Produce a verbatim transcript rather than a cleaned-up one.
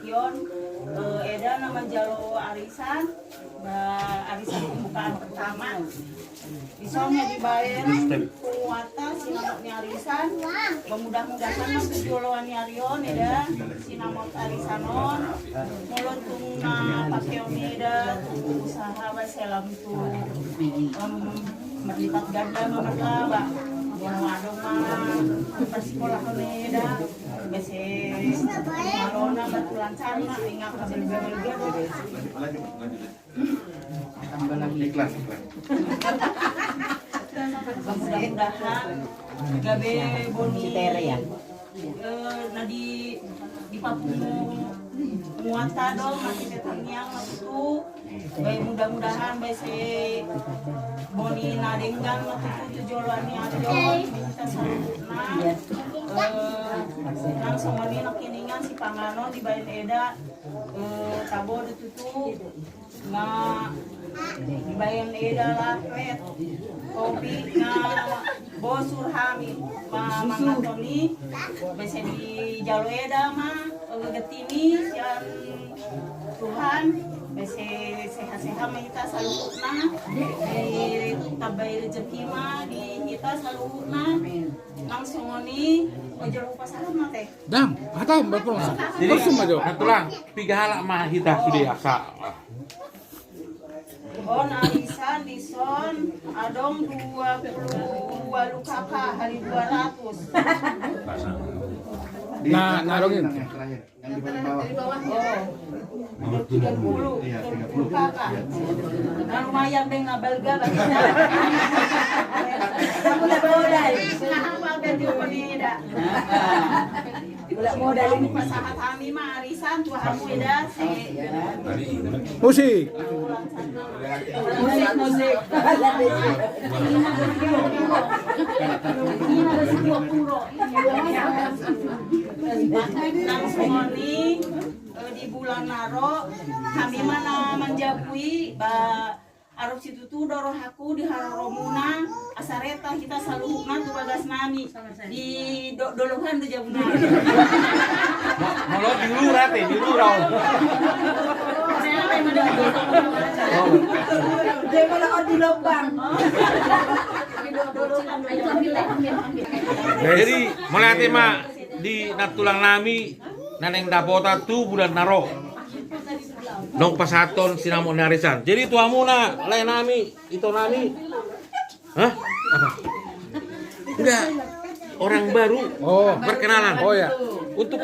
Ion, eh, eda na manjalo arisan, ba, arisan pembukaan pertama. Dison na dibaen punguanta sinamot ni arisan. Mudah-mudahan na tu joloan ni ari on eda sinamot arisan on. Molo tung na pakeon eda tu usaha ba selam tu, em, berlipat ganda ma marlaba. Molo adong ma parsikolahon eda. Bese malona batu lancar ma ingat kabel-kabel. Ikhlas, ikhlas. Mudah-mudahan gabe boni, eh, na di, di papungu muata do mati tetangiang waktu. Baik, mudah-mudahan bese boni na denggan waktu tu joloan ni ari on. Kita saluhutna, eh, nang songon i nangkiningan sipanganon dibaen eda, eh, tabo do tutu. Nga dibaen eda lapet, kopi, nga bosur hami ma-, mangaton i, bese dijalo eda ma, eh, getini sian Tuhan, bese sehat-sehat ma hita saluhutna, ditambai rejeki ma di hita saluhutna. Nang songon i, ojol hupasahat ma te. Dang, hatai, Mbak Pung. Jadi, Kosum aja. Nah, tulang, piga halak ma hita sude asa. On arisan dison adong dua puluh dua K K hali dua ratus. Nah, nah, adong ini. Yang di paling bawah. Oh. Tiga puluh. Iya, tiga puluh. Kakak. Nah, lumayan be nga balga bagi kita. Bulan modal. Setengah apa be di Poneda. Bulan modal ini. Pasahat hami ma arisan tu hamu eda se. Musik. Musik, musik. Nang songon i, eh, di bulan na ro, hami ma na manjabu i, ba, arop situtu do rohangku di haroromuna, asa reta hita saluhutna tu bagas nami. Di do-, dolohan do jabu nami. Mo-, molo di lura te, di lura. Dia molo di lobang. Jadi, mauliate ma di nantulang nami, na naeng dapotan tu bulan na ro. Naung pasahathon sinamot ni arisan. Jadi tu hamuna, lae nami, ito nami. Hah? Apa? Enggak. Orang baru. Oh. Perkenalan. Oh, ya. Untuk